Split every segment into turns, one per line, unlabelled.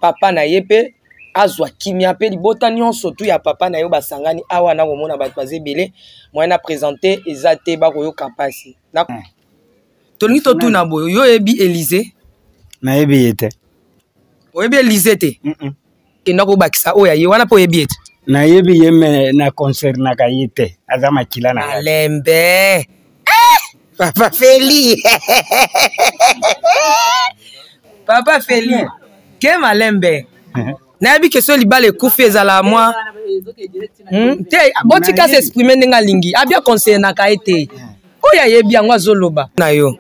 Papa na ye mpe azwa kimia mpe libota nyonso tu ya papa na yo basangani awa na komona bato baza ebele moyen na presente eza te bakoyoka mpasi na... Tolingi totuna boye, yo oyebi Elise?
Nayebi ye te.
Oyebi Elise te? Mm -mm. Kenda kobakisa oyo ya ye wana mpo oyebi ye te.
Nayebi ye me na concernaka ye te, aza makila na ngai.
Malembe eh! Papa Feli Papa Feli ke malembe nayebi ke so libala ekufi ezala mwa te botika s'exprime ndenge alingi abia concernaka ye te oyo ayebi yango azoloba na yo.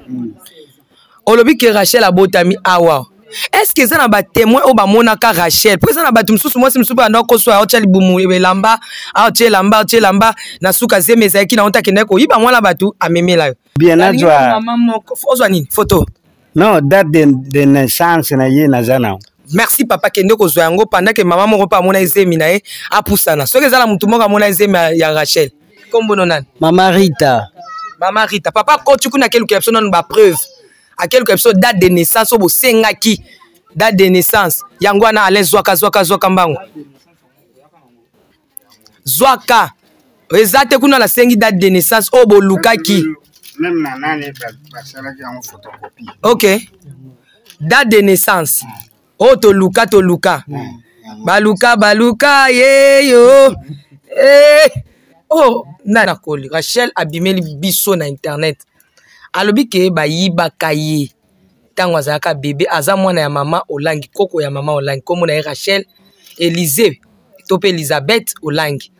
Olobi ke Rachel abotami awa, est ce que eza na batémoin oyo bamonaka Rachel? Mpo eza na bato mosusu, mwasi mosusu mpe banda koso aotya libumu elamba, aotya elamba, aotya elamba na suka zemi ezalaki na onte, akendaki koyiba mwana bato amemela yo.
Bien, nazwa
mama moko ozwa nini photo?
Non, date de naissance na ye naza na.
Merci papa, kende kozwa yango pendant ke mama moko mpe amona ezemi na ye apusana. Soki eza na motu moko amona ezemi ya Rachel, kombo no nani?
Mama Rita.
Mama Rita, papa koti kuna akelukela biso nanu bapreuve, akelukela biso date de naissance oyo bosengaki, date de naissance yango wana. Alain, zwaka zwaka zwaka mbango, zwaka eza te kuna. Nasengi date de naissance oyo bolukaki.
Même na nani basalaki yango photocopie.
Ok, date de naissance oyo toluka, toluka, baluka baluka yeyo eh. Oh, nani akoli Rachel abimeli biso na internet, alobi ke bayibaka ye ntango azalaka bebe. Aza mwana ya mama Olangi, koko ya mama Olangi, kombo na ye Rachel Elise to mpe Elizabeth Olangi.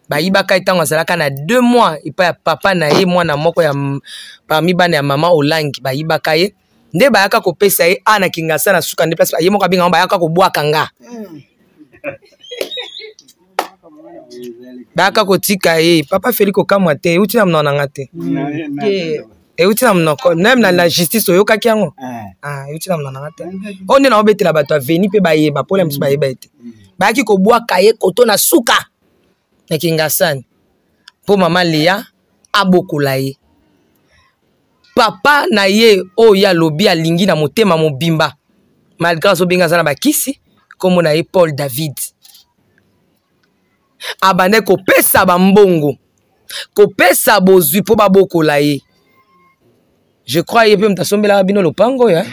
Bayibaka ye ntango azalaka na 2 mois epai ya papa na ye, mwana moko ya parmi bana ya mama Olangi. Bayibaka ye nde bayaka kopesa ye a na Kingasa na suka nde place ye moko abenga, bayaka kobwaka nga, bayaka kotika ye. Papa Feli, kokamwa te, euti na monoko na nga te, euti na monoko meme na justice oyokaki yango. Ah, euti na monoko na nga te. Oyo nde naobetela bato aveni mpe bayeba mpona mosusu bayeba ye te. Bayaki kobwaka ye koto na suka na Kingasani mpo mama Lea abokola ye. Papa na ye oyo ye alobi alingi na motema mobimba, malgré azobenga aza na bakisi, nkombo na ye Paul David, abandaki kopesa bambongo, kopesa bozwi mpo babokola ye. Je crois ye mpe moto asombelaka bino lopango oyo, eh?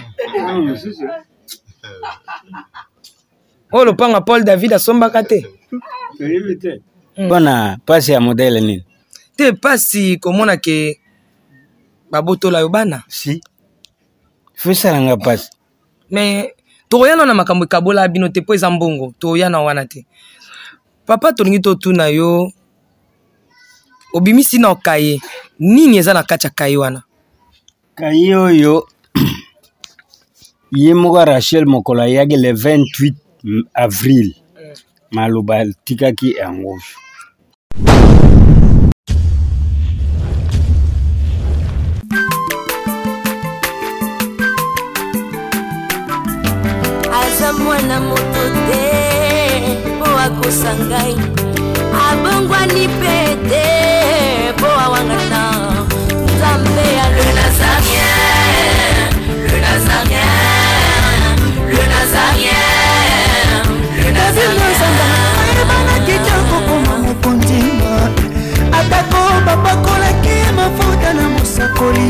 Oyo lopango ya Paul David asombaka te.
Mpona mpasi ya modele nini?
Te, mpasi komona ke babotola yo bana.
Si fo esalanga mpasi.
Mais tokoya na makambo ekabola bino te mpo eza mbongo, toya na wana te. Papa, tolingi totuna yo, obimisi na kaye nini? Eza na kati ya kaye wana?
Kaye oyo ye moko Rachel mokolo ayaki le 28 avril, maloba atikaki yango.
Aza mwana moto te mpo akosa ngai, abongwani mpe te mpo awangana Nzambe ya le Nazarien, le Nazarien, le Nazarien, le Nazarien.
Ayebanaki te kokoma mokonzi, atako bapakolaki mafuta na mosakoli.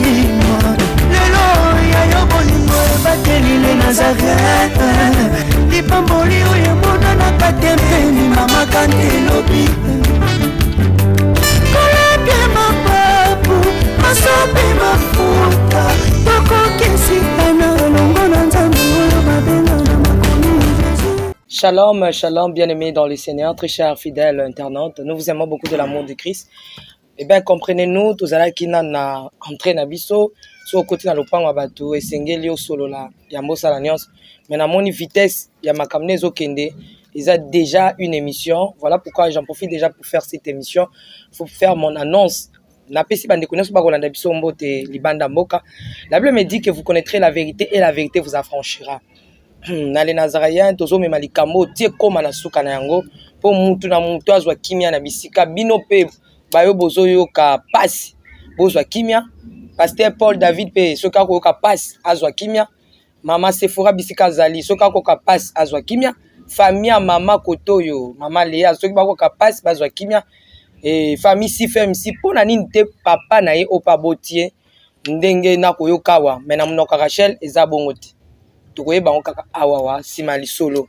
Lelo ya yo bolingo ebateli le Nazaret, lipamboli oyo emonanaka te mpe limamaka te lobi. Kolapia mapapu, masopi mafuta, tokokisitana elongo na Nzambe oyo babenga na makomi Jésus.
Shalom, shalom, bien-aimés dans le Seigneur, très chers fidèles internautes. Nous vous aimons beaucoup de l'amour de Christ. Eh bien, comprenez-nous, tozalaki na na entrée na biso, so okoti na lopango ya bato, esengeli osolola yambo osala nyonso. Mais namoni vitesse ya makambo nde ezokende, eza déjà une émission. Voilà pourquoi j'en profite déjà pour faire cette émission, pour faire mon annonce. Napesi bandeko nyonso bakolanda biso mbote libanda mboka. La Bible me dit que vous connaîtrez la vérité et la vérité vous affranchira. Na le Nazaréen tozomema likambo oyo tie koma na suka na yango mpo mutu na mutu azwa kimia na bisika bino mpe bayo bozoyoka pasi bozwa kimia. Pasteur Paul David mpe soki akoyoka pasi azwa kimia. Mama Sephora bisika azali, soki akoka pasi azwa kimia. Famille ya mama kotoyo, mama Lea, soki bakoka pasi bazwa kimia. E, famille CFMC, mpo na nini te papa na ye oyo mpe aboti ye ndenge nakoyoka awa, me na monoko ya Rachel eza bongo te. Tokoyeba yango kaka awawa nsima ya lisolo.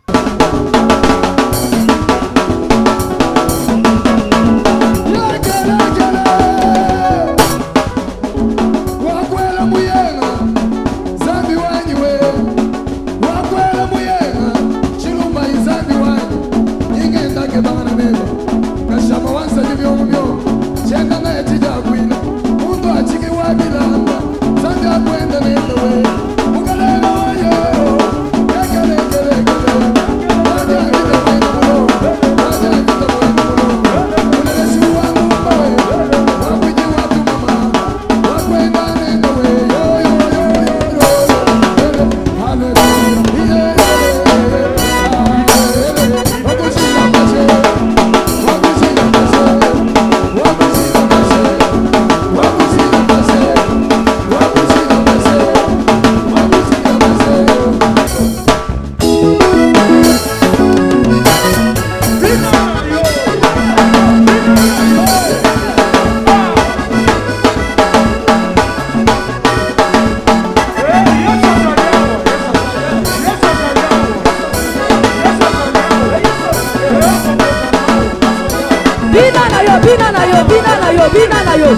Bina na yo, bina na yo, bina na yo, bina na yo.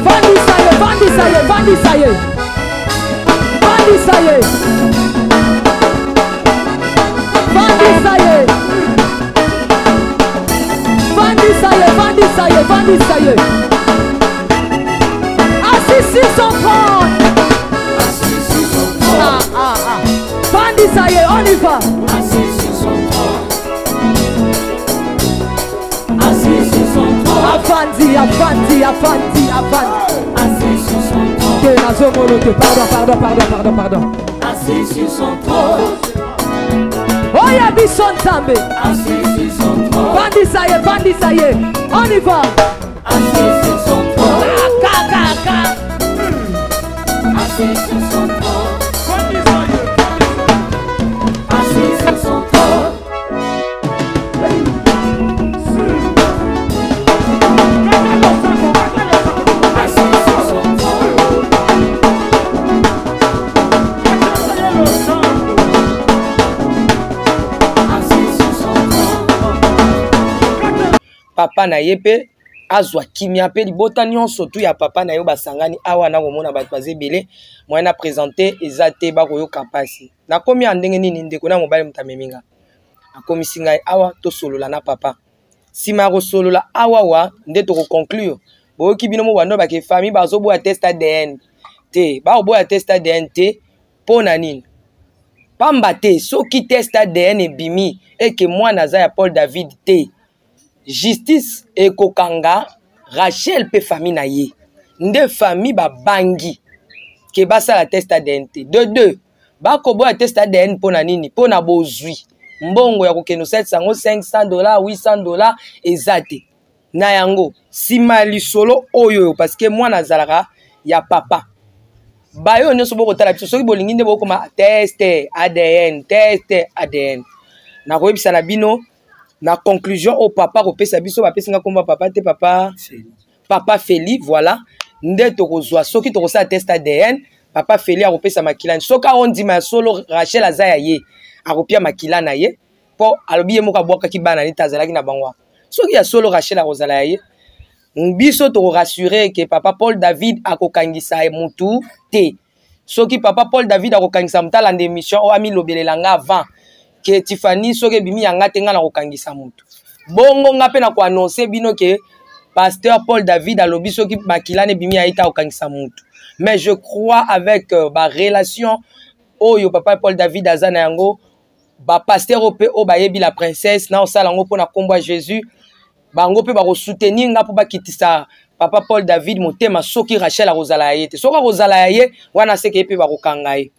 Vandisa ye, vandisa ye, vandisa ye. Vandisa ye. Vandisa ye. Vandisa ye, vandisa ye, vandisa ye. Assis 630.
Assis sur son trône.
Ah, ah, ah. Vandisa ye, on y va.
Assis sur son trône. Assis sur son trône.
Afandi, afandi, afandi, afandi.
Assis sur son trône.
Te nazomona te. Pardon, pardon, pardon, pardon, pardon.
Assis sur son trône.
Oya biso Nzambe.
Assis sur son trône.
Vandisa ye, vandisa ye. On y va.
Assis sur son trône.
Ka, ka, ka.
Assis sur son trône. Assis sur son trône. Assis sur son trône. Assis sur son trône.
Papa na ye mpe azwa kimia mpe libota nyonso tu ya papa na yo basangani awa na komona bato baza ebele, moyen na présenter eza te, bakoyoka mpasi. Nakomi ya ndenge nini ndeko na mobali moto amemi nga, akomisi ngai awa tosolola na papa. Nsima ya kosolola awa wa nde tokoconclure. Boyoki bino mo bando bake famille bazoboya test ADN te, bakoboya test ADN te mpo na nini? Pamba te soki test ADN ebimi eke mwana aza ya Paul David te, justice ekokanga Rachel mpe famille na ye. Nde famille babangi ke basala test ADN te. De deux, bakoboya test ADN mpo na nini? Mpo na bozwi mbongo ya kokende kosalisa yango $500, $800 eza te. Na yango nsima ya lisolo oyo, parce que mwana azalaka ya papa, bayo nyonso bokotala biso soki bolingi nde bokoma test ADN, test ADN. Nakoyebisa na bino na conclusion oyo papa kopesa biso, bapesi nga kombo ya papa te, papa papa Feli, voilà nde tokozwa soki tokosala test ADN. Papa Feli akopesa makila, soki aondima ya solo Rachel aza ya ye, akopia makila na ye mpo alobi ye moko abwakaki bana neti azalaki na bango. Soki ya solo Rachel akozala ya ye, biso tokorassure ke papa Paul David akokangisa mutu te. Soki papa Paul David akokangisa mutu, alanda émission oyo amilobelela nga avant ke Tiffany soki ebimi ya nga te, nga nakokangisa mutu. Bongo nga mpe nakoannonce bino ke pasteur Paul David alobi soki makila na ebimi ya ye te akokangisa mutu. Mais je crois avec ba relation oyo papa Paul David aza na yango, ba pasteur oyo mpe oyo bayebi la princesse na osala yango mpona kombo ya Jésus, bango mpe bakosoutenir nga mpo bakitisa papa Paul David motema. Soki Rachel akozala ya ye te, soki akozala ya ye wana seke ye mpe bakokanga ye.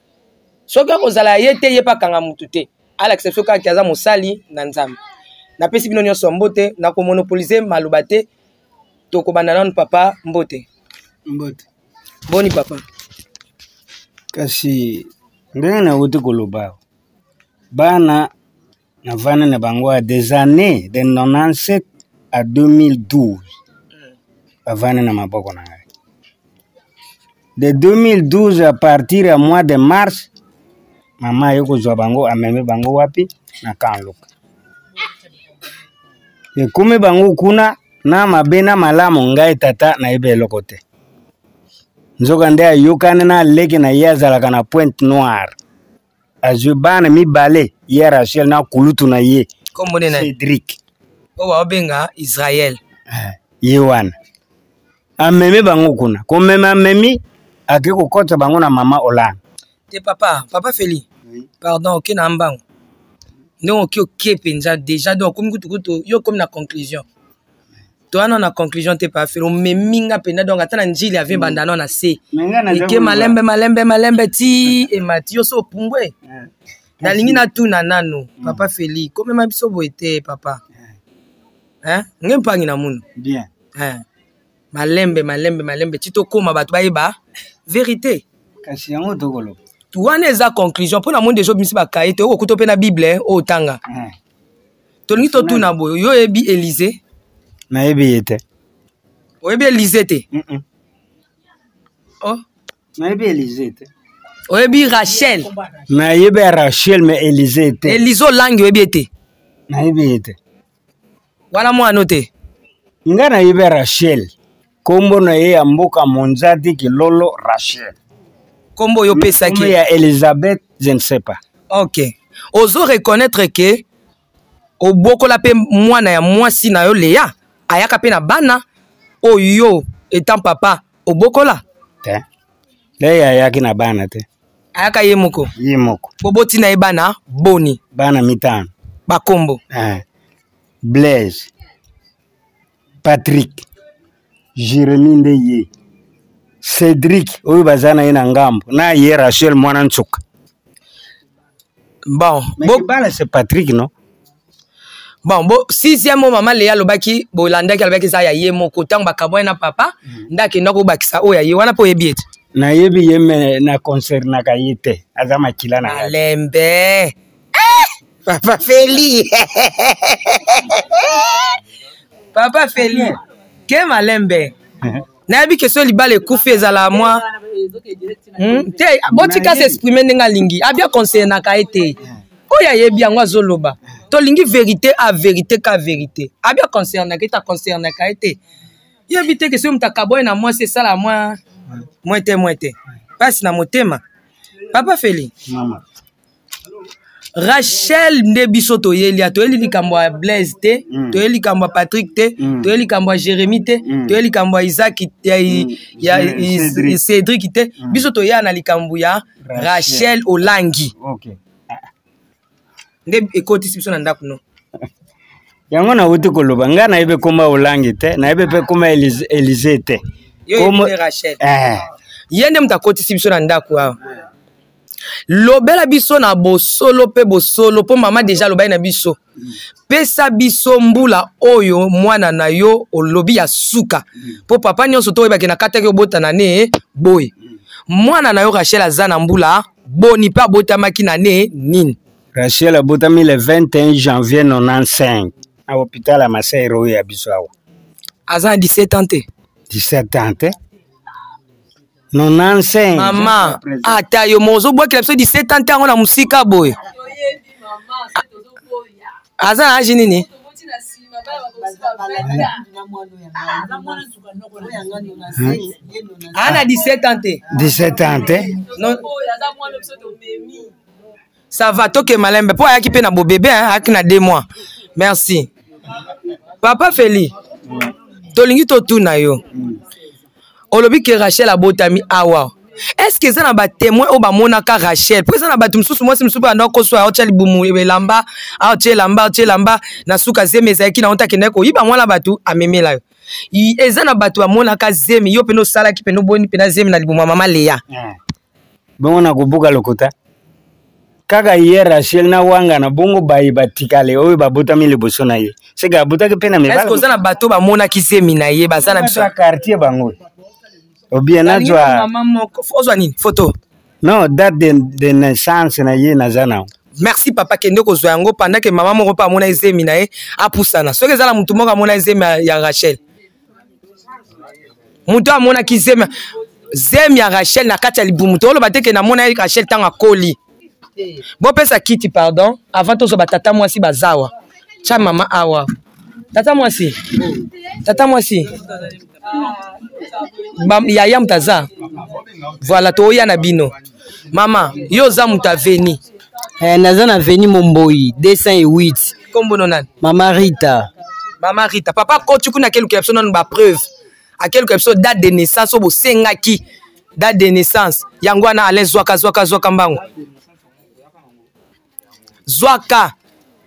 Soki akozala ya ye te, ye mpe akanga mutu te, alakisa biso kaka aza mosali na Nzambe. Napesi bino nyonso mbote, nakomonopolize maloba te. Tokobanda nanu papa, mbote.
Mbote.
Boni papa?
Kasi ndenge nauti koloba, bana navanda na bango ya des années de 97 à 2012, bavanda na maboko na ngai. De 2012, à partir ya mois de mars, mama aye kozwa bango, amemi bango wapi? Na Kanluka. Ekomi bango kuna na mabe na malamu, ngai tata nayebi eloko te. Nzoka nde ayokani na leki na ye azalaka na Pointe Noire, azwi bana mibale, ye Rachel na kulutu na ye.
Kombo nde nani?
Cédric.
Oyo baobenga Israel.
Ye wana amemi bango kuna, komema amemi, ake kokɔta bango na mama Olanga.
Te papa, papa Feli.
Oui.
Pardon, oke na mbango ndenge oki oke mpenza déjà, donc okomi kutukutu, yo okomi na conclusion. Toya na conclusion te, papa Feli, omemi nga mpenza, donc ata na njili ave banda nano na se.
Me ngai naza
eke
koloba.
Malembe malembe malembe ti emati yo so opumbwe. Nalingi natuna nanu, papa Feli, komema biso boye te papa, hein? Nge mpangi na munu.
Bien.
Hein? Malembe malembe malembe ti tokóma bato bayeba vérité.
Kasi yango tokoloba.
Wana eza conclusion mpo na moni deja obimisi bakaye te, okokuta mpe na Bible oyo otanga. Tolingi totuna boye, yo oyebi Élysée?
Nayebi ye te.
Oyebi Élysée te? Oh.
Nayebi Élysée te.
Oyebi Rachel?
Nayebi ya Rachel, mais Élysée te.
Élysée Olangi, oyebi ye te?
Nayebi ye te.
Wana mwana te?
Ngai nayebi ya Rachel, nkombo na ye ya mboka Monzadi Kilolo Rachel.
Nkombo oyo opesaki.
Nkombo ya Elizabeth, je ne sais pas.
Ok, ozo reconnaître ke obokola mpe mwana ya mwasi na yo Leya, ayaka mpe na bana oyo etant papa obokola?
Te, Leya ayaki na bana te.
Ayaka ye moko?
Ye moko.
Boboti na ye bana boni?
Bana mitano.
Bakombo?
Eh. Blaise, Patrick, Jérémi nde ye, Cédric oyo baza na ye na ngambo na ye, Rachel mwana nsuka.
Bon.
Mais bana, c'est Patrick, non?
Bon, bo sixième oyo mama Leya alobaki, bolandaki, alobaki eza ya ye moko ntango bakabwani na papa, nde akenda kobakisa oyo ya ye wana. Mpo oyebi ete
Nayebi ye, me na concernaka ye te, aza makila na ngai.
Malembe. Eh! Papa Feli, papa Feli, ke malembe. Nayebi ke so libala ekufi ezala mwa te. Botika s'exprime ndenge alingi, abia concernaka ye te. Oyo ayebi yango azoloba. Tolingi vérité a vérité ka vérité. Abia concernaka ye te, aconcernaka ye te. Yebi te ke soki moto akaboye na mwasi esala mwa mwa te, mwa te mpasi na motema. Papa Feli.
Mama.
Rachel nde biso toyeli ya toyeli likambo ya Blaise te, toyeli likambo ya Patrick te, toyeli likambo ya Jérémi te, toyeli likambo ya Isaac, ya
Cédric.
Cédric te. Biso toya na likambo ya
Rachel.
Rachel Olangi.
Ok.
Nde ekotisi biso na ndako no.
Yango nauti koloba, ngai nayebi koma Olangi te, nayebi mpe koma Élysée te.
Yo oyebi nde Rachel?
Eh.
Ye nde moto akotisi biso na ndako awa. Lobela biso na bosolo mpe bosolo, mpo mama deja alobaki na biso. Pesa biso mbula oyo mwana na yo olobi ya suka, mpo papa nyonso to oyebaki na kataki obotana ne boye. Mwana na yo Rachel aza na mbula boni mpe abotamaki na ne nini?
Rachel abotami le 21 janvier 95 na hôpital ya Masero oyo ya biso awa.
Aza na 17 ans te?
17 ans te, 95.
Mama, ata yo mo ozobwakela biso 17 ans te yango na mosika boye. Aza na age nini? Aa na 17 ans te?
17 ans te.
Non. Ça va, toke malembe mpo ayaki mpe na bobebe, hein, ayaki na 2 mois. Merci papa Feli. Tolingi totuna yo, olobi ke Rachel abotami awa, est ce que eza na batémoin oyo bamonaka Rachel? Mpo eza na bato mosusu, mwasi mosusu mpe anda koswa, aotya libumu elamba, aotya elamba, aotya elamba na suka zemi ezalaki na onta, akendaki koyiba mwana bato, amemela yo. Eza na bato bamonaka zemi yo mpena osalaki mpena oboni mpena zemi na libumu ya mama Leya?
Bongo nakobuka lokuta. Kaka ye Rachel na wangana bongo baye batikale oyo babotami liboso na ye. Seke abotaki mpe na mibali.
Est-ce oza na bato bamonaki zemi na ye baza na biso?
Quartier bango. Ou bien nazwa
mama moko ozwa nini photo?
Non, date de naissance na ye naza na.
Merci papa, kende kozwa yango pendant que mama moko mpe amona zemi na ye apusana. Soki eza na motu moko amona zemi ya Rachel. Moto amonaki zemi zemi ya Rachel na kati ya libumu, toloba te ke namona ye Rachel ntango akoli. Bopesa kiti pardon avant tozwa batata mwasi bazawa. Tya mama awa. Tata mwasi. Tata mwasi. Ba, yaya moto aza. Voilà, toya na bino. Mama, yo oza moto aveni.
Naza na veni Momboyi 208.
Kombo no nani?
Mama Rita.
Mama Rita. Papa koti kuna akeluka biso nanu ba preuve. Akeluka biso date de naissance oyo bosengaki. Date de naissance. Yango wana Alain zwaka zwaka zwaka mbango. Zwaka.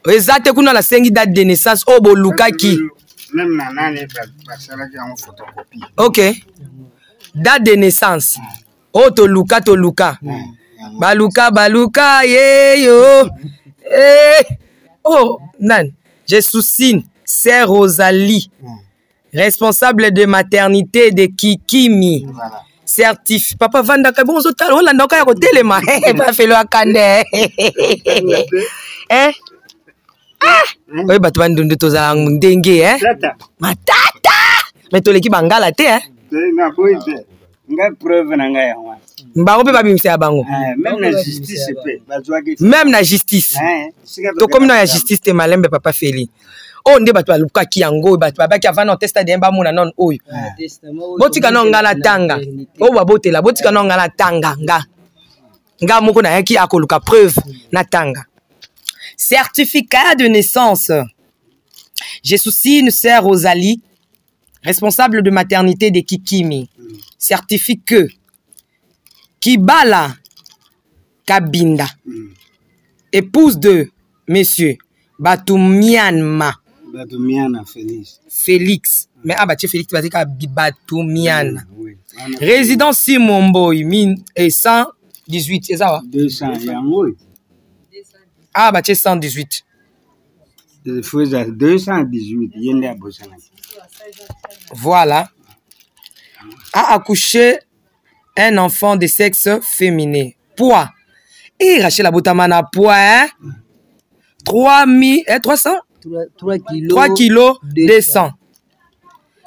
Eza te kuna nasengi date de naissance oyo bolukaki.
Même na nani basalaki yango photocopie.
OK. Date de naissance. Oyo toluka toluka. Baluka baluka yeyo. Eh. Oh nani? Je sousine c'est Rosalie. Responsable de maternité de Kikimi.
Voilà.
Certif. Papa vandaka bon ozotala olanda oka ya kotelema. Bafelo akande. Eh? Ah! Oyo bato bandundu tozala ndenge eh? Matata! Mais toleki bangala te eh?
Na boyi te. Nga preuve na ngai yango.
Bango mpe babimisa ya bango.
Même na justice mpe bazwaki.
Même na justice. Tokomi na ya justice te malembe papa Feli. Oyo nde bato balukaki yango, bato babaki avant na test ADN bamona nano oyo. Botika nano nga natanga. Oyo babotela, botika nano nga natanga nga. Nga moko nayaki akoluka preuve natanga. Certificat de naissance. J'ai souci une sœur Rosalie, responsable de maternité de Kikimi, certifie que Kibala Kabinda, épouse de monsieur Batumianma.
Batumiana Félix.
Félix. Mais ah, bah, Félix, bah, Batumiana. Oui, oui. Résident Simomboy, mine, et 118, c'est ça,
200, yango.
Ah, bah, 118.
Il faut 218, il y a
Voilà. A accouché un enfant de sexe féminin. Poids. Et Rachel Abotamana, poids, hein? 3000, hein, 300?
3 kilos,
3 kilos 200.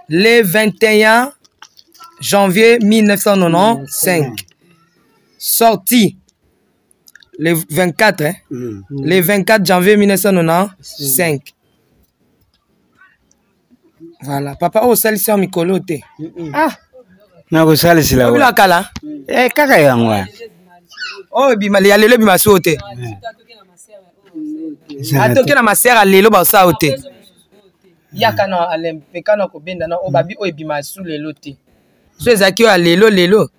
Le 21 janvier 1995. Sorti le 24, hein? Le 24 janvier 1995. Voilà. Papa, oh, celle-ci en mikolo te. Ah.
Nakosalisela
wa. Kala.
Eh, kaka yango.
Oh, bima ya lelo bima so te. Atoke na masera lelo ba sa te. Yaka na alem peka na kobenda na obabi oyo ebima su lelo te. So ezalaki oyo ya lelo lelo.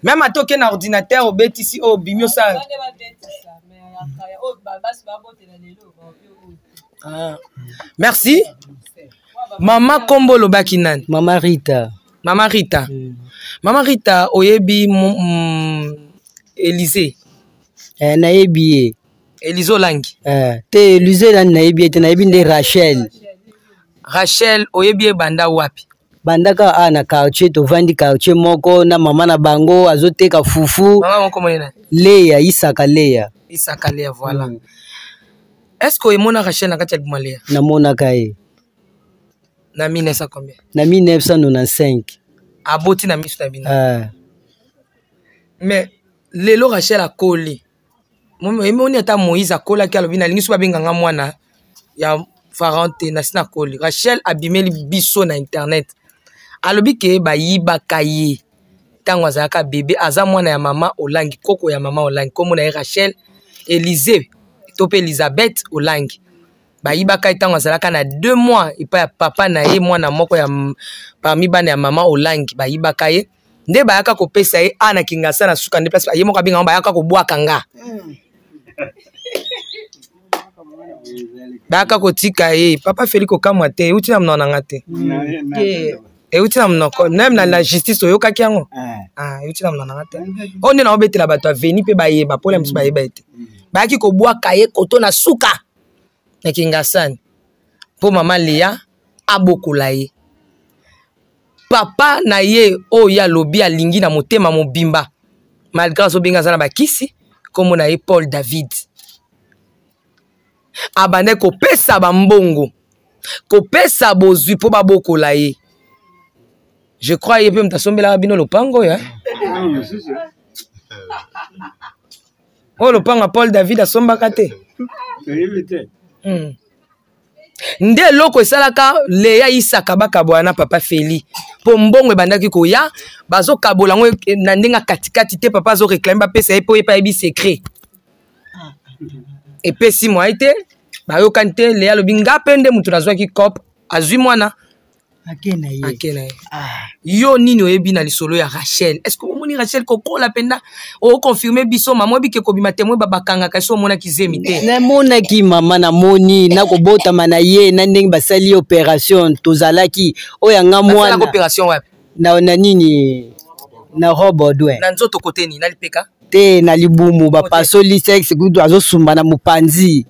Même atoke na ordinateur obetisi oyo obimi osala. Ah. Merci. Mama kombo lobaki nani?
Mama Rita.
Mama Rita. Mama Rita oyebi Élysée.
Nayebi ye.
Élysée Olangi.
Te Élysée nani nayebi ye te, nayebi nde Rachel.
Rachel oyebi ye banda wapi?
Bandaka a na quartier, tovandi quartier moko na mama na bango azoteka fufu.
Mama moko monene.
Leya, Isaka Leya.
Isaka Leya, voilà. Est-ce que oyemona Rachel na kati ya libuma Leya?
Namonaka ye.
Na 1900 combien?
Na 1995.
Aboti na miso na bino. Mais lelo Rachel akoli. Emoni ata Moïse akolaki alobi nalingi so babenganga mwana ya Pharaon te, nasi nakoli. Rachel abimeli biso na internet. Alobi ke bayibaka ye ntango azalaka bébé, aza mwana ya mama Olangi, koko ya mama Olangi, kombo na ye Rachel Élysée to pe Elizabeth Olangi. Bayibaka ye ntango azalaka na 2 mois epai ya papa na ye, mwana moko ya parmi bana ya mama Olangi, bayibaka ye. Nde bayaka kopesa ye a na Kingasa na suka nde place ye moko abenga bayaka kobwaka nga. Bayaka kotika ye. Papa Félix kokamwa te, euti na monoko na nga te. Euti na monoko, même na la justice oyokaki yango. Ah, euti na monoko na nga te. Oyo nde naobetela bato ya veni mpe bayeba, mpo na mosusu bayeba ye te. Bayaki kobwaka ye koto na suka na Kingasani mpo mama Lea abokola ye. Papa na ye oyo ye alobi alingi na motema mobimba, malgré azobenga aza na bakisi, nkombo na ye Paul David, abandaki kopesa bambongo, kopesa bozwi mpo babokola ye. Je crois ye mpe moto asombelaka bino lopango oyo, oyo lopango ya Paul David asombaka te. Nde eloko esalaka Leya Isaka bakabwana na papa Feli, mpo mbongo ebandaki koya, bazokabola yango na ndenge ya katikati te. Papa azoreklame bapesa ye mpo ye mpe ayebi secret. Epesi mwa ye te, bayokani te. Leya alobi nga mpe nde moto nazwaki cop, azwi mwana
ake na ye,
ake na ye. Yo nini oyebi na lisolo ya Rachel? Est ce que omoni Rachel kokola mpenza? Okonfirme biso mama, oyebi ke kobima témoin bakangaka so omonaki zemi te?
Namonaki mama, namoni nakobotama na ye na ndenge basali opération. Tozalaki oyo yanga mwana
opération wapi?
Na nini, na robe Baudouin.
Na nzoto kote nini, na lipeka?
Te, na libumu. Bapasoli sexe kutu, azosumba na mopanzi.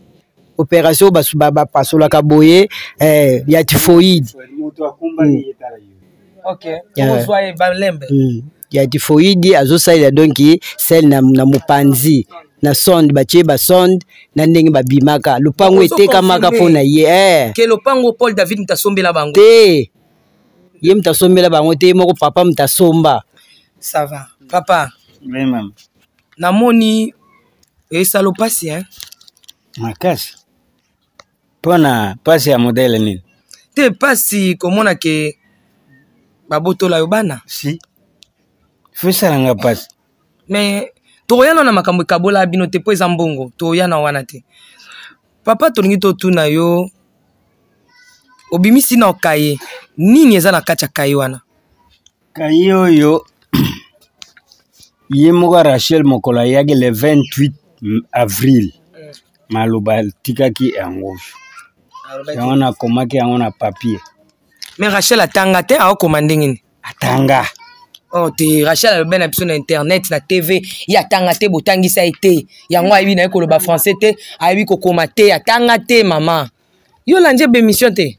Opération bapasolaka boye, ya typhoïde. Ya typhoïde azosalela, donc sel na mopanzi, na sonde, batie basonde na ndenge babimaka. Lopango etekamaka mpo na ye.
Ke lopango Paul David moto asombela bango?
Te, ye moto asombela bango te, ye moko papa moto asomba.
Ça va, papa?
Vraiment.
Namoni esalo mpasi, hein?
Makasi. Mpona mpasi ya modele nini?
Te, mpasi komona ke babotola yo bana.
Si fo esalanga mpasi.
Mais tokoya na makambo ekabola bino te, mpo eza mbongo, toya na wana te. Papa, tolingi totuna yo, obimisi na kaye nini eza na kati ya kaye wana?
Kaye oyo, ye moko Rachel, mokolo ayaki le 28 avril, maloba atikaki yango, yango nakomaki yango na papier.
Mais Rachel atanga te, aokoma ndenge nini?
Atanga.
Oh te, Rachel alobi na biso na internet, na TV, ye atanga te, botangisa ye te, yango ayebi na ye koloba français te, ayebi kokoma te, atanga te. Mama, yo olandi ebe émission te?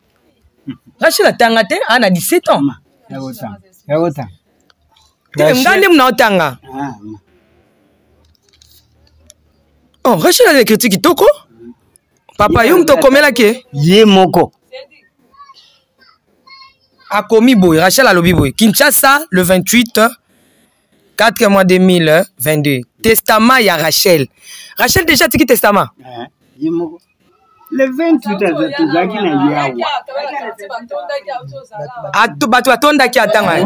Rachel atanga te, aa na 17 ans. Te, nga nde muna otanga. Oh, Rachel aza écriture kitoko. Papa, yo moto okomelaki?
Ye moko.
Akomi boye, Rachel alobi boye: Kinshasa, le 28 4 mois 2022, testament ya Rachel. Rachel déjà atiki testament.
Ye moko, le 28 tozalaki na yawa.
Bato batondaki atanga.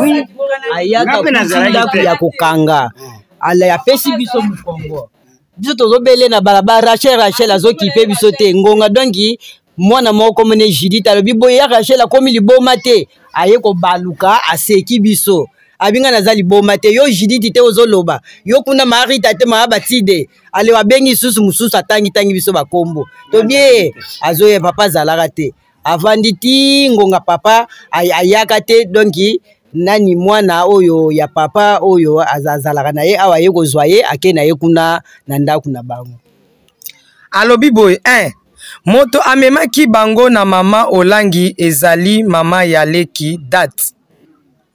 Ayaka kuti ndako ya kokanga, ala apesi biso mokongo, biso tozobele na balabala, Rachel, Rachel, azokipe biso te. Ngonga donki mwana moko komone Judith alobi boye ya Rachel akomi liboma te. Aye kobaluka, aseki biso, abinga naza liboma te. Yo Judith te, ozoloba yo kuna Marita te, maa batide ale abengi lisusu mosusu, atangitangi biso bakombo tobie. Azoya, papa azalaka te, avandi ti ngonga, papa ayaka te. Donki nani, mwana oyo ya papa oyo azalaka na ye awa, aye kozwa ye, ake na ye kuna na ndako na bango.
Alobi boye: 1 moto amemaki bango na mama Olangi ezali mama ya leki date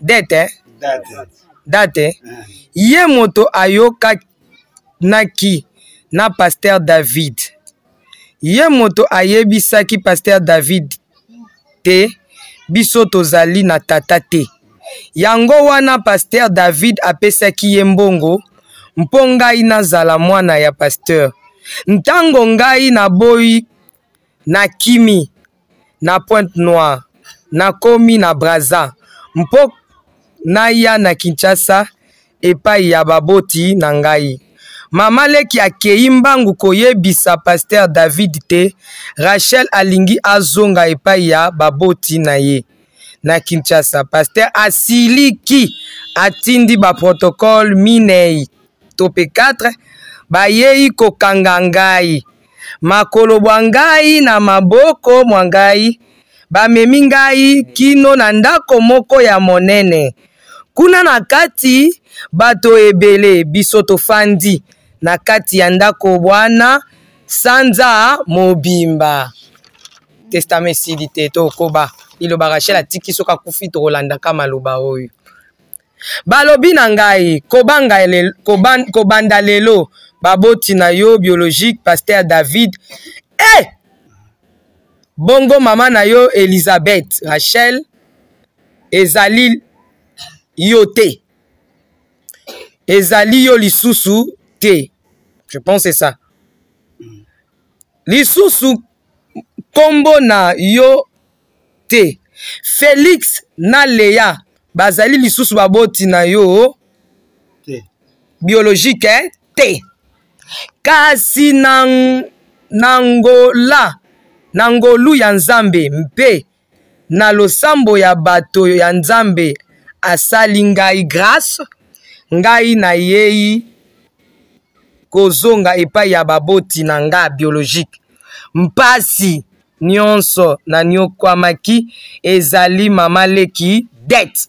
date, eh? Date, ye moto ayokanaki na pasteur David, ye moto ayebisaki pasteur David te biso tozali na tata te. Yango wana pasteur David apesaki ye mbongo mpo ngai nazala mwana ya pasteur. Ntango ngai naboyi, nakimi na Pointe Noire, nakomi na Braza mpo naya na Kinshasa epai ya baboti na ngai. Mama leki akei mbangu koyebisa pasteur David te Rachel alingi azonga epai ya baboti na ye na Kinshasa. Pasteur asiliki, atindi baprotocole minei to mpe 4, bayei kokanga ngai makolo bwa ngai na maboko mwa ngai, bamemi ngai kino na ndako moko ya monene. Kuna na kati bato ebele, biso tofandi na kati ya ndako bwana. Sanza mobimba. Testament esili te, tokoba. Liloba Rachel atiki soki akufi tokolandaka maloba oyo. Balobi na ngai kobanga lelo, kobanda lelo baboti na yo biologique pasteur David eh! Bongo mama na yo Elizabeth Rachel ezali yo te, ezali yo lisusu te. Je pense c'est ça. Lisusu kombo na yo te. Felix na Lea bazali lisusu baboti na yo
te.
Biologique eh? Te. Kasi na, na ngola na ngolu ya Nzambe mpe na losambo ya bato ya Nzambe asali ngai grâce, ngai nayei kozonga epai ya baboti na nga biologique. Mpasi nyonso nanyokwamaki ezali mama leki dette.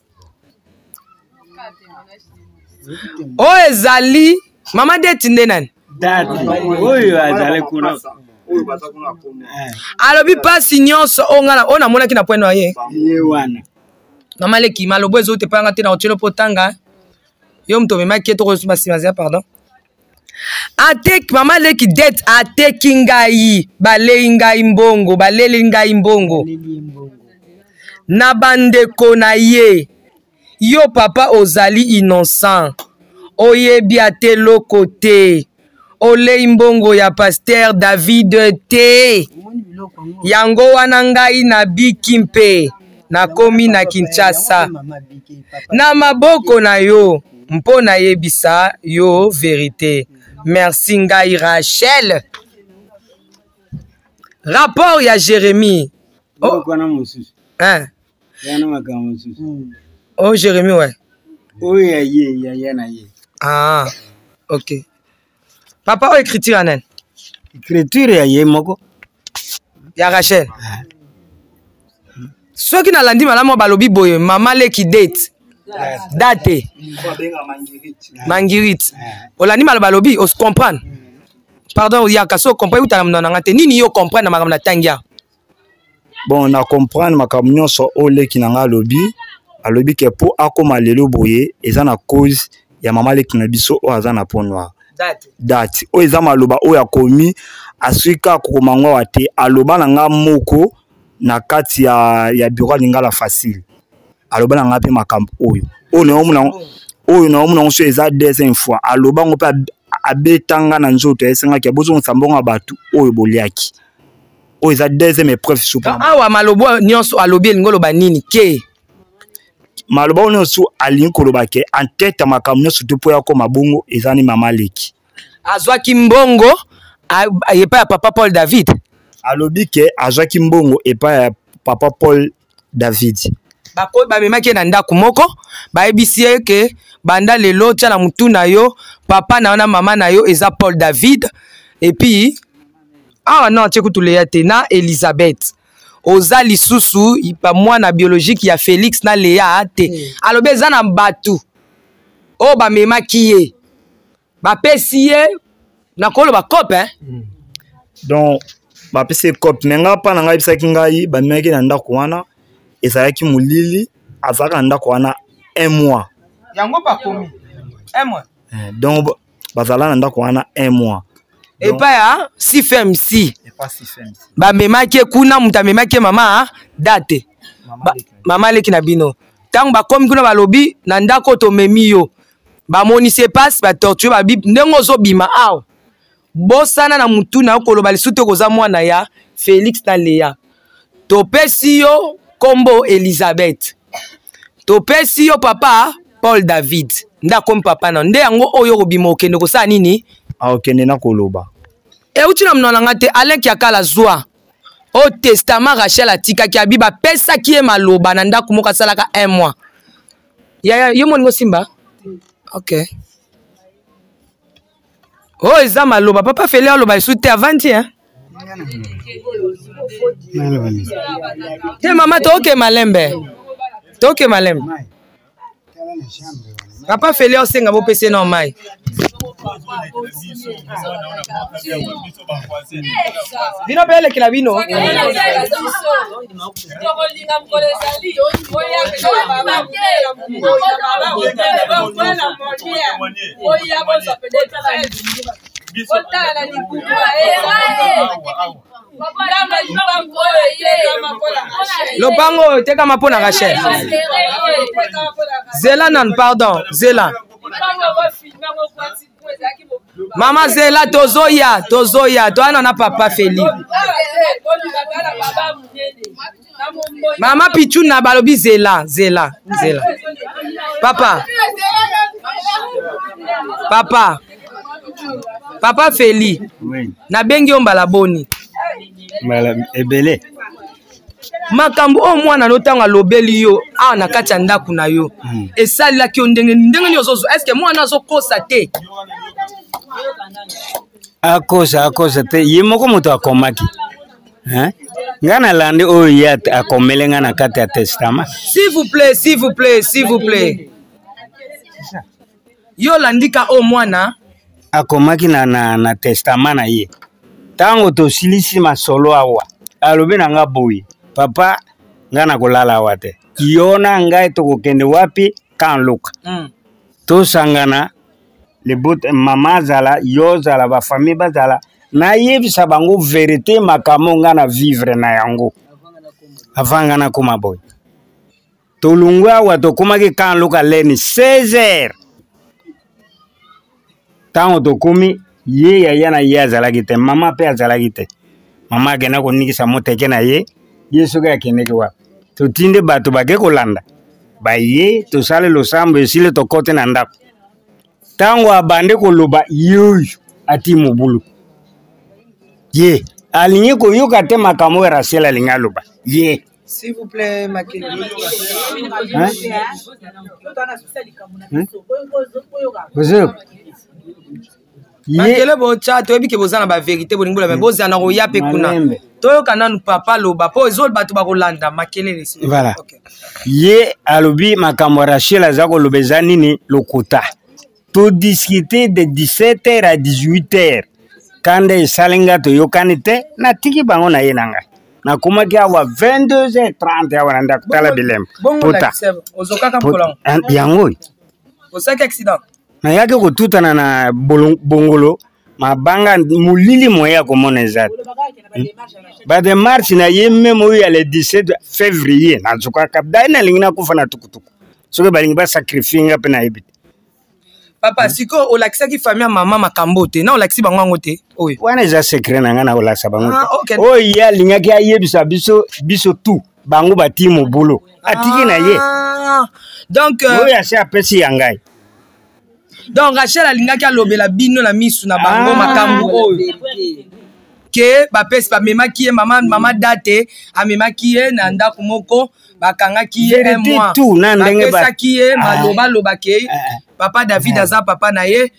Oyo ezali mama dette nde nani?
Date oyo azali kuna.
Alobi mpasi nyonso oyo nga oyo namonaki na point noye.
Ye wana.
Mama leki malobo ezo te panga te na otielo po tanga. Yo moto omemaki ye tokosuba nsima zia pardon. Ateki mama leki dette ateki ngai, balei ngai mbongo, baleli ngai mbongo na bandeko na ye. Yo papa ozali innocent, oyebi ata eloko te, olei mbongo ya pasteur David te. Yango wana ngai nabiki mpe nakomi na Kinshasa na maboko na yo mpo nayebisa yo verite. Merci ngai Rachel. Rapport ya Jérémie.
Oh.
Hein?
Yana makambo mosusu.
Oh Jérémie ouais.
Oyo ya ye, ya ye na ye.
Ah, ok. Papa oyo écriture ya nani?
Écriture ya ye moko.
Ya Rachel. Ah. Soki nalandi malamu balobi boye mama leki date. Date. Mangirit. Olandi maloba balobi, os comprendre. Pardon, yaka so comprendre utana mnona ngate. Nini yo comprendre na makambo na tangia?
Bon, na comprendre makambo nyonso oyo leki na nga alobi. Alobi ke po akoma lelo boye eza na cause ya mama leki na biso oyo aza na peau noire. Date oyo eza maloba oyo akomi, asui kaka kokoma ngo awa te. Aloba na nga moko na kati ya bureau ya Lingala Facile. Aloba na nga pe makambo oyo. Oyo na omona, oyo na omona ngo eza deuxième fois. Aloba ngo pe abetanga na nzoto, esengaki bozongisa mbongo ya bato oyo boliaki. Oyo eza deuxième épreuve super.
Awa maloba nyonso alobi elingi oloba nini ke?
Maloba oyo nyonso alingi koloba ke en tête ya makambo nyonso te mpo ya koma bongo eza ni mama leki.
Azwaki mbongo epai ya papa Paul David.
Alobi ke azwaki mbongo epai ya papa Paul David.
Bako bamemaki ye na ndako moko, bayebisi ye ke banda lelo tia na mutu na yo papa na yo na mama na yo eza Paul David. Et puis awa non atie kutu Lea te na Elizabeth. Oza lisusu pa mwana biologique ya Félix na Lea te. Alobi eza na bato oyo bamemaki ye, bapesi ye na koloba cope, hein?
Donc bapesi ye cope, mais nga pa na ngai yebisaki ngai bamemaki na ndako wana ezalaki molili, azalaka na ndako wana un mois.
Yango bakomi un mois.
Donc bazala na ndako wana un mois.
Epai ya CFMC. Bamemaki ye kuna, moto amemaki ye mama date. Mama leki na bino. Ntango bakomi kuna balobi na ndako tomemi yo. Bamonisi ye pasi, ba torture, ba bib, ndenge ozobima awa. Bosana na mutu na yo koloba lisusu te koza mwana ya Félix na Lea. Topesi yo kombo Elizabeth. Topesi yo papa Paul David. Nde akomi papa na nde yango oyo okobima okende kosala nini?
Akokende na koloba.
Euti na monoko na nga te, Alain Kiakala zwa. Oyo testament Rachel atikaki abi bapesaki ye maloba na ndako moko asalaka un mois. Yaya, yo moningo simba? Ok. Oyo eza maloba papa Feli aloba esu te avandi hein? Te mama toke malembe. Toke malembe. Papa Feli osenga bopese na mai. Bino mpe elekela bino. Lopango oyo etekama mpo na Rachel. Zela nanu, pardon, zela. Mama zela, tozoya, tozoya, toyana na papa Feli. Mama Pichuna balobi zela, zela, zela. Papa. Papa. Papa Feli.
Oui.
Nabengi yo mbala boni?
Mbala ebele.
Makambo oyo mwana no ntango alobeli yo awa na kati ya ndako na yo esalelaki yo ndenge ndenge nini? Ozozwa, est-ce mwana azokosa te?
Akosa, akosa te. Ye moko moto akomaki. Hein? Nga nalandi oyo ye akomeli nga na kati ya testament.
S'il vous plaît, s'il vous plaît, s'il vous plaît. Yo olandika oyo mwana
akomaki na testament na ye. Ntango tosilisi masolo awa, alobi na nga boye: papa, nga nakolala awa te, yo na ngai tokokende wapi? Kan luka. Tosangana lebot, mama azala, yo ozala, bafamille bazala, nayebisa bango verité makambo nga na vivre na yango avant nga nakoma boye. Tolongwe awa, tokomaki kan luka leni 16 heures. Ntango tokomi, ye yaya na ye azalaki te, mama mpe azalaki te. Mama akenda konikisa moteke na ye, ye soki akendeki wapi. Totindi bato bake kolanda baye, tosali losambo, esili, tokote na ndako. Ntango abandi koloba, ye oyo ati mobulu, ye alingi koyoka te makambo oyo Rachel alingi aloba ye.
S'il vous plaît, Makele.
Hein? Hein? Ozoyoka?
Makele botya, toyebi ke boza na baverité, bolingi boloba, bozala na koya mpe kuna.
Malembe.
Toyoka nanu papa loba mpo ezo bato bakolanda makelele.
Voilà.
Okay.
Ye alobi makambo ya Rachel aza koloba eza nini? Lokuta. Todiscute de 17h à 18h. Kanda esali nga, toyokani te, natiki bango na ye na ngai. Nakomaki awa 22h30 awa na ndako, tala bilembo.
Bongo
Pota.
olakisa, ozokaka mokolo yango?
Hein, yango oyo.
Osalaki accident?
Nayaki kotutana na bongolo mabanga, molili, moye ya komona eza te. Bademarche na ye meme oyo ya le 17 février, nazokaka dai, nalingi nakufa na tukutuku, soki balingi basacrifie nga mpe nayebi te.
Papa, sikoyo olakisaki famille ya mama makambo te na olakisi bango yango te oyo?
Wana eza secret na ngai, na kolakisa bango te.
Ah, ok.
Oyo ye alingaki ayebisa biso, biso tu bango bati mobulu, atiki na ye.
Ah, donc
oyo asi apesi ya ngai.
Donc Rachel alingaki alobela bino na misu na bango
Ah.
makambo oyo ke bapesi, bamemaki ye, mama date amemaki ye na ndako moko, bakangaki ye un
Vérité
mois.
tout, na ndenge
bapesaki ye
Ah.
malobaloba ke
Ah.
papa David aza papa na ye,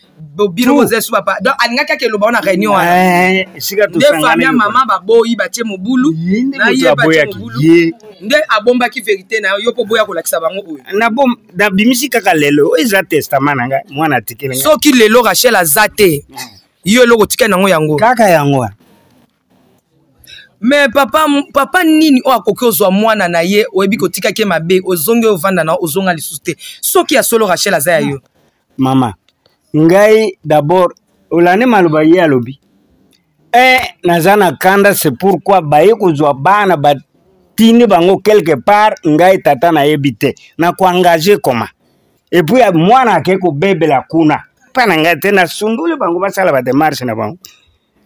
bino
Tout.
boza esu papa. Donc alingaki ake eloba wana réunion wana.
Eh, esika
Nde famille ya
tosangani.
mama baboyi, batie mobulu
Ye nde
na
moto
ye, batie
aboyaki
mobulu.
ye.
Nde abombaki vérité na yo, yo mpo boya kolakisa bango oyo.
Nabimisi kaka lelo, oyo eza testament na ngai, mwana atikeli ngai.
Soki lelo Rachel aza te, yo eloko otikali nango yango?
Kaka yango wana.
Mais papa, papa nini oyo akoki ozwa mwana na ye, oyebi kotikaki ye mabe, ozongi oyo ovanda na ozonga lisusu te, soki ya solo Rachel aza ya yo?
Mama, ngai d'abord olandi maloba ye alobi naza na kanda, c'est pourquoi baye kozwa bana, batindi bango quelque part, ngai tata nayebi te na koengage koma. Et puis mwana ake kobebela kuna mpa na ngai te, nasunduli bango, basala bademarche na bango,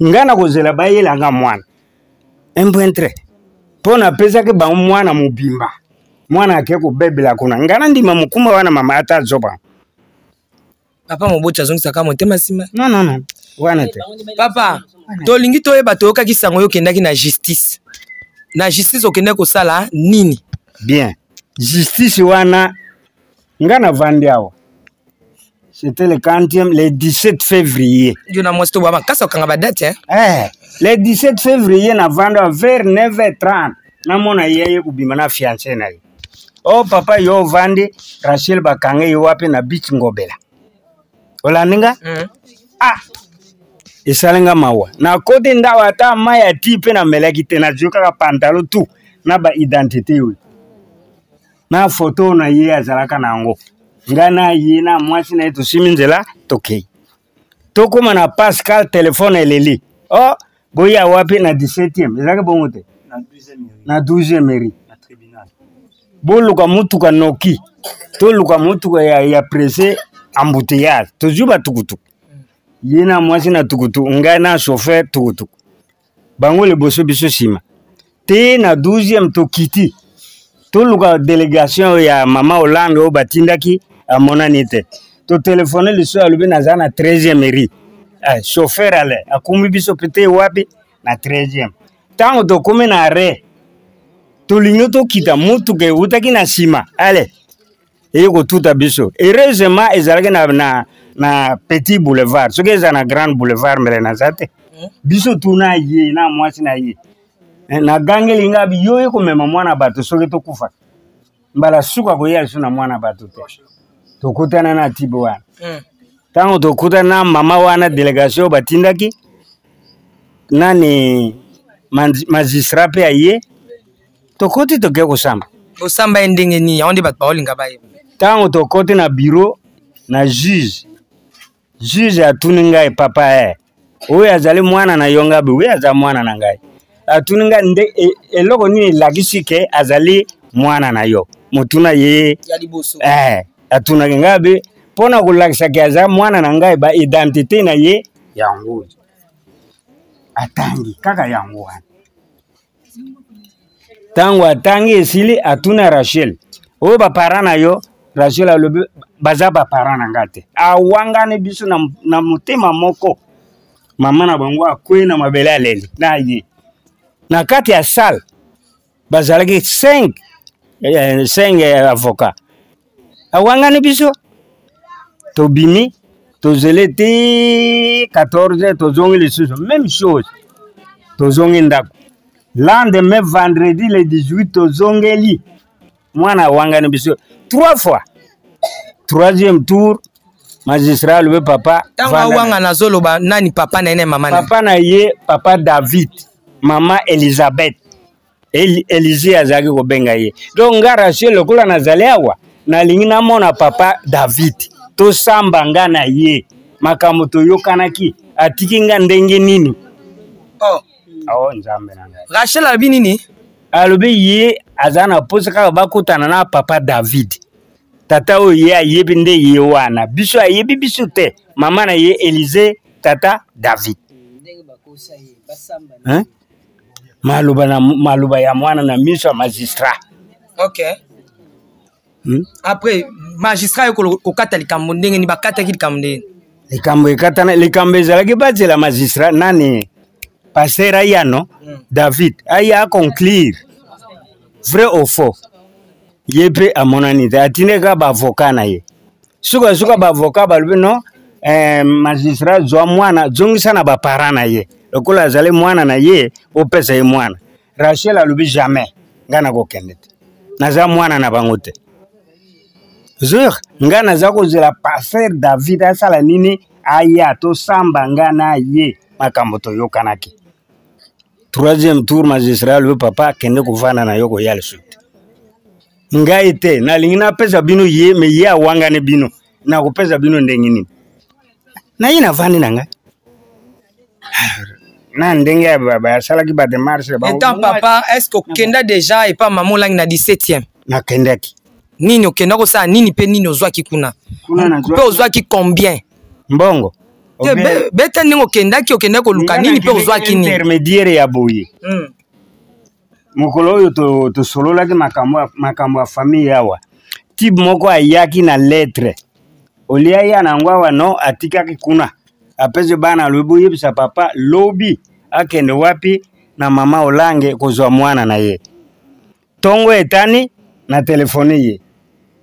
ngai nakozela bayelanga mwana un point trait, mpo napesaki bango mwana mobimba, mwana ake kobebela kuna, ngai nandima mokumba wana, mama, ata azoba.
Papa moboti azongisaka motema nsima.
Non, non, non, wana te.
Papa, tolingi toyeba, toyokaki sango yo okendaki na justice. Na justice okendaki kosala nini?
Bien, justice wana, nga navandi awa, c'était le 40e, le 17 février.
Yo na mwasi tobwa makasi okanga badate, hein?
Eh, le 17 février navandi awa vers 9h30, namona ye ye kobima na fiancé na ye. O papa, yo ovandi, Rachel bakanga ye wapi? Na beach Ngobela. Olandi nga? Ah, esali nga mawa. Nakoti ndako, ata mai ya ti mpe namelaki te, nazwi kaka pantalo tu na baidentité oyo na foto na ye azalaka na yango. Ngai na ye na mwasi na ye tosimi nzela, tokei, tokóma na Pascal, telefone eleli: "Oh, boya wapi?" Na 17e, ezalaki bongo te, na 12e mairie. Boluka mutuka noki, toluka mutuka ya presse, embouteillage, tozwi batukutuku, ye na mwasi na tukutuku, ngai na chauffeur tukutuku, bango liboso, biso nsima te. Na 12e tokiti, toluka délégation ya mama Hollande oyo batindaki, amonani te. Totelefone liso, alobi naza na 13e mairie. Eh, chauffeur ale akumbi biso pete wapi? Na 13e. Ntango tokomi na arrêt, tolingi tokita, motuka eutaki na nsima, ale eye kotuta biso. Heureusement ezalaki na petit boulevard. Soki eza na grand boulevard, mbele naza te. Biso tuna ye na mwasi na ye. Eh, nagangeli nga bi yo ye komema mwana bato, soki tokufa mbala suka koya liso na mwana bato te. Tokutana na tibe wana. Ntango tokutana na mama wana, délégation batindaki nani, magistrat mpe aye, tokoti, toke kosamba.
Osamba ye ndenge nini? Yango nde bato baolinga bayeba.
Ntango tokoti na bureau na juge, juge atuni ngai: "Papa, e oyo azali mwana na yo?" Ngabi: "Oui, aza mwana na ngai." Atuni ngai nde eloko nini elakisi ke azali mwana na yo? Motuna ye
ya liboso.
Eh, atunaki ngai be mpo na kolakisa ke aza mwana na ngai, ba identité na ye yango. Atangi kaka yango wana. Ntango atangi esili, atuna Rachel: "Oyo baparent na yo?" Rachel alobi: "Baza baparent na nga te." Awangani biso na motema moko. Mama na bango akwei na mabele, aleli na ye na kati ya salle. Bazalaki 5 5 avocat. Awangani biso, tobimi, tozele te 14, tozongi lisusu, même chose, tozongi ndako. Lendemain, vendredi le 18, tozongeli, mwana awangani biso trois fois. Troisième tour, magistrat alobi: "Papa."
Ntango awanga, azoloba nani? Papa na ye na mama na ye?
Papa na ye, papa David, mama Elizabeth. Elize azalaki kobenga ye. Donc nga Rachel, lokola nazali awa, nalingi namona papa David, tosamba nga na ye makambo toyokanaki, atiki nga ndenge nini?
Oh.
Oh, Nzambe na ngai!
Rachel alobi nini?
Alobi ye aza na posa kaka bakutana na papa David, tata oyo ye ayebi nde ye wana, biso ayebi biso te. Mama na ye Elize, tata David. Hein? Maloba na maloba ya mwana na miso ya magistrat.
Ok. Après magistrat ye kokata likambo ndenge nini? Bakataki likambo ndenge nini?
Likambo ekatana, likambo ezalaki bazela magistrat nani, pasteur ayano. David aya aconclure vrai ou faux. Ye mpe amonani te, atindi kaka baavocat na ye. Sukasuka baavocat balobi: "Non, magistrat, zwa mwana, zongisa na baparent na ye, lokola azali mwana na ye, opesa ye mwana." Rachel alobi: "Jamais, ngai nakokende te, naza mwana na bango te. Zur ngai naza kozela pasteur David asala nini, aya tosamba ngai na ye makambo toyokanaki." Troisième tour, magistrat alobi: "Papa, akende kovanda na yo, koya lisusu te. Ngai te, nalingi napesa bino ye, me ye awangani bino, nakopesa bino ndenge nini?" Na ye navandi na ngai na ndenge basalaki badémarche.
Étant papa, est ce que okenda déjà epa mama Olangi na 17e?
Nakendaki.
Nini okenda kosala nini mpe nini ozwaki kuna? Mpe ozwaki combien?
Mbongo.
Te, beta ndenge okendaki, okendaki koluka nini mpe ozwaki nini?
Intermédiaire ya boye. Mokolo oyo tosololaki makambo ya famille awa, type moko ayaki na lettre olia ya nango awa, no atikaki kuna, apesi bana, alobi: "Boyebisa papa lobi akende wapi na mama Olange kozwa mwana na ye." Ntongo etani, na telefone ye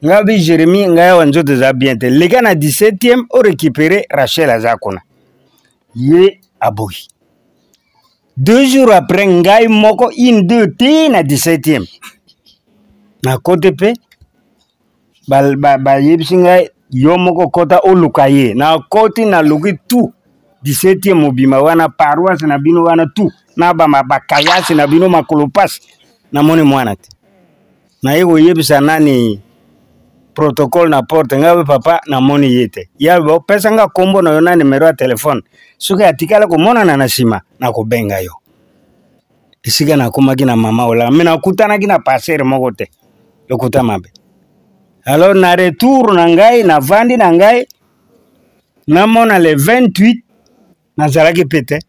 ngai bi: "Jérémi, ngai awa nzoto eza bien te, leka na 17e orécupérer Rachel, aza kuna." Ye aboyi. 2 jours après, ngai moko une deux te na 17e, nakote mpe bayebisi ngai: "Yo moko kota oluka ye." Nakoti, naluki tout. 17e mobima wana, paroisse na bino wana tout na bakayasi na bino makolo pasi, namoni mwana te. Naye koyebisa nani protocole na porte, ngai pe papa namoni ye te. Ya opesa nga kombo na yo na numero ya telefone, soki atikala komonana na nsima nakobenga yo. Esika nakomaki na mama Olanga, me nakutanaki na pasere moko te, lokuta mabe. Alors na retour na ngai, navandi na ngai, namona le 28 nazalaki pe te.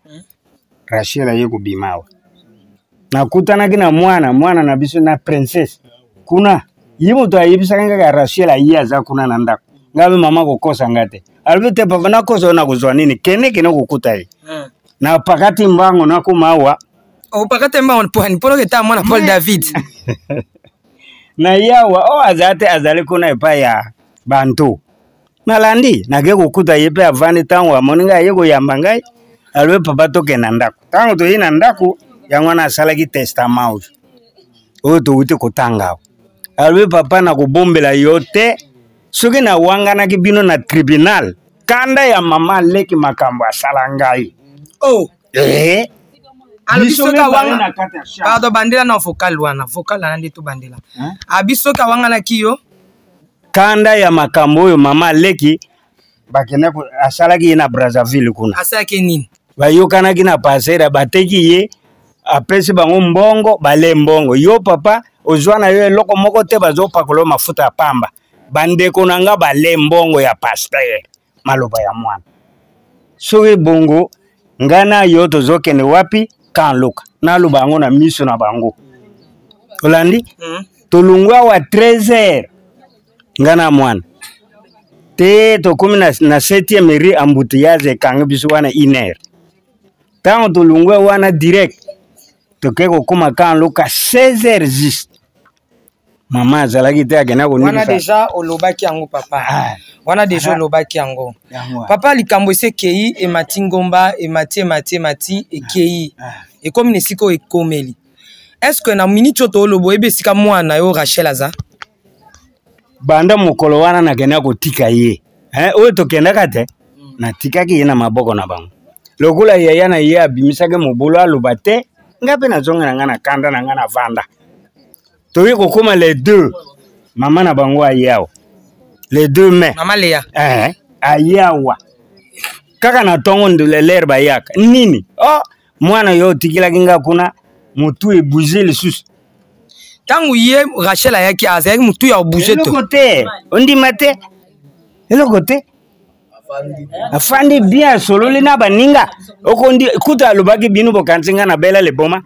Rachel aye kobima awa, nakutanaki na mwana mwana na biso na princesse kuna, ye moto ayebisaka ngai kaka Rachel aye aza kuna na ndako. Ngai be mama kokosa ngai te, alobi te papa nakosa yo nakozwa nini, kende kende kokuta ye. Napakati mbango nakoma awa.
Opakati mbango pwani mpo noketa mwana Paul David.
Na ye awa oyo azali te, azali kuna epai ya bantu. Nalandi nake kokuta ye mpe avandi. Ntango amoni ngai aye koyamba ngai, alobi papa tokende na ndako. Ntango toyei na ndako yango wana asalaki testament oyo oyo towuti kotanga awa. Alobi papa nakobombela yo te, soki nawanganaki bino na tribunal, kanda ya mama leki makambo asala ngai.
Oh.
Eh.
Alobi
Biso
soki
mibale
awanga
na kati ya chambre.
Pardon, bandela na vocal wana, vocal wana nde tobandela.
Hein?
Abi soki awanganaki yo,
kanda ya makambo oyo mama leki bakende asalaki ye na Brazzaville kuna.
Asalaki nini?
Bayokanaki na pasera, bateki ye, apesi bango mbongo, bale mbongo. Yo papa ozwa na yo eloko moko te, bazopakola yo mafuta ya pamba. Bandeko na nga bale mbongo ya pasteur, maloba ya mwana. Soki bongo nga na yo tozokende wapi? Kan luka naloba yango na miso na bango. Olandi? Tolongwa awa 13 heures nga na mwana te, tokomi na 7e rue, embouteillage ekangi biso wana 1 heure. Ntango tolongwa wana direct toke kokóma kan luka 16 heures juste. Mama azalaki te, akenda
Wana
koningisa.
Deja olobaki yango papa.
Ah.
Wana deja
Ah.
olobaki yango.
Yango wana.
Papa, likambo esi ekei, emati ngomba, emati emati emati, ekei.
Ah.
Ekomi na esika oyo ekomeli. Est-ce que na minute oyo toloba oyebi esika mwana na yo Rachel aza?
Banda mokolo wana nakenda kotika ye. Eh, oyo tokendaka te, natikaki ye na maboko na bango. Lokola yaya na ye abimisaki mobulu aloba te, nga mpe nazonga na nga na kanda na nga na vanda. Toyei kokóma les deux, mama na bango aye awa le 2 mai.
Mama Lea.
Eh, aye awa kaka na ntongo lere bayaka nini, oh mwana yo otikelaki nga kuna motu ebouge lisusu.
Ntango ye Rachel ayaki, azalaki motu ya obouge to?
Eloko te, ondima te, eloko te. Afandi bien, asololi na baninga. Okondi kuta alobaki bino bokanisi nga na bela liboma.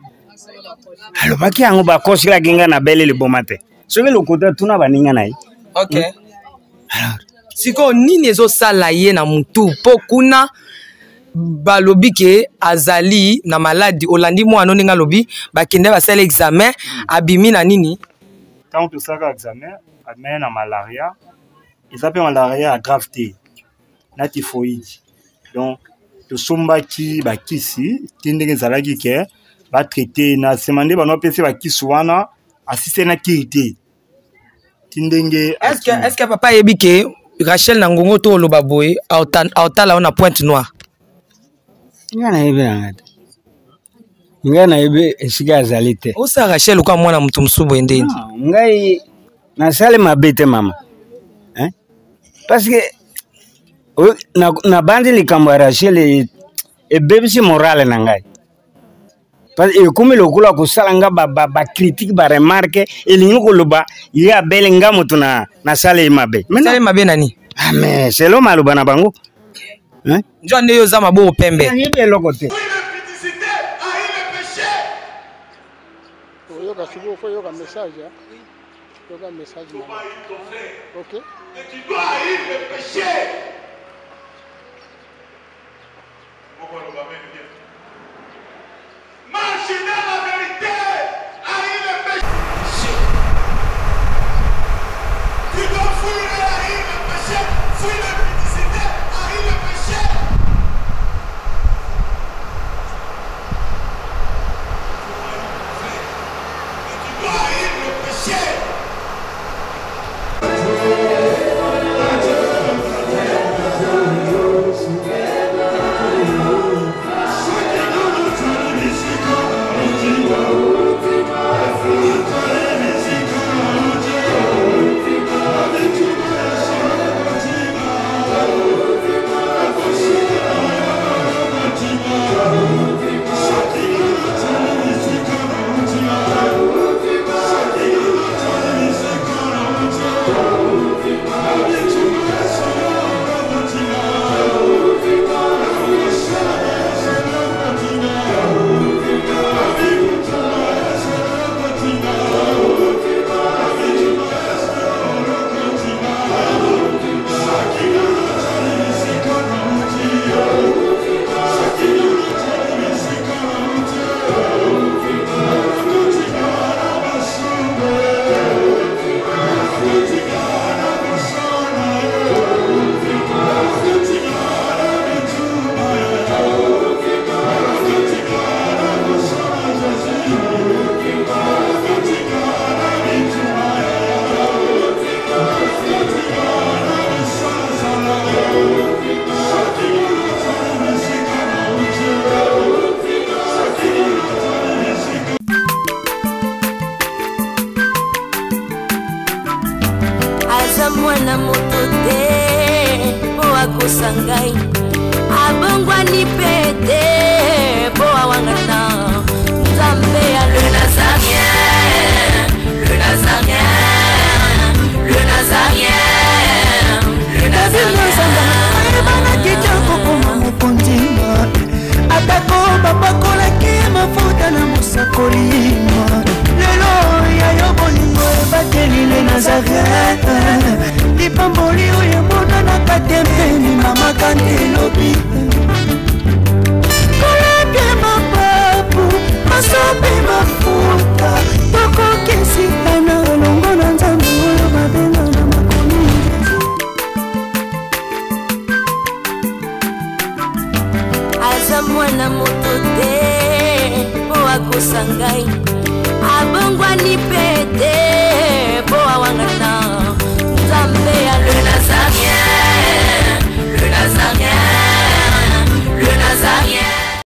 Alobaki yango, bakoselaki nga na bele liboma te. Soki lokuta, tuna baninga na ye.
Ok. Sikoyo nini ezosala ye na mutu? Mpo kuna balobi ke azali na maladi. Olandi mwana ndenge alobi, bakende basala examen, abimi na nini?
Ntango tosalaka examen, abimaki na malaria. Eza mpe malaria ya grave te, na typhoïde. Donc tosombaki bakisi te ndenge ezalaki ke batraite na nsima nde bano bapesi bakisi wana, asise na kiri te ti ndenge
Est-ce que papa ayebi ke Rachel na ngongo to oloba boye aotala yo na Pointe Noire?
Nga nayebi nanga te, ngai nayebi esika azali te.
Osala Rachel lokola mwana moto mosusu boye ndeni?
Non, ngai nasali mabe te mama, hein? Parce que nabandi likambo ya Rachel ebebisi morale na ngai. Parce que ekomi lokola kosala nga bacritique, baremarque, elingi koloba ye abele nga moto na nasala ye mabe. Mais non.
Osali mabe nani?
Ah, mais selo maloba na bango, hein?
Njo nde yo oza maboko pembe.
Nayebi eloko te.
Oyoka sikoyo, faut yoka message, hein? Yoka message mama. Ok.
Et tu dois haïr le péché. Marche dans la vérité. Haïr le péché. Tu dois fuir et haïr le péché. Fuir l'impudicité, haïr le péché. Et tu dois haïr le péché.
mwana moto te mpo akosa ngai, abongwani mpe te mpo awangana Nzambe ya le Nazarien, le Nazarien, le Nazarien, le Nazarien.
Ayebanaki te kokoma mokonzi, atako bapakolaki mafuta na mosakoli. Lelo ya yo bolingo ebateli le Nazaret, lipamboli oyo emonanaka te mpeni mama kante elobi kolapie mapapu masopi mafuta tokokisikana elongo na Nzambe oyo babenga na makomi.
Aza mwana moto te mpo akosa ngai, abongwani mpe te.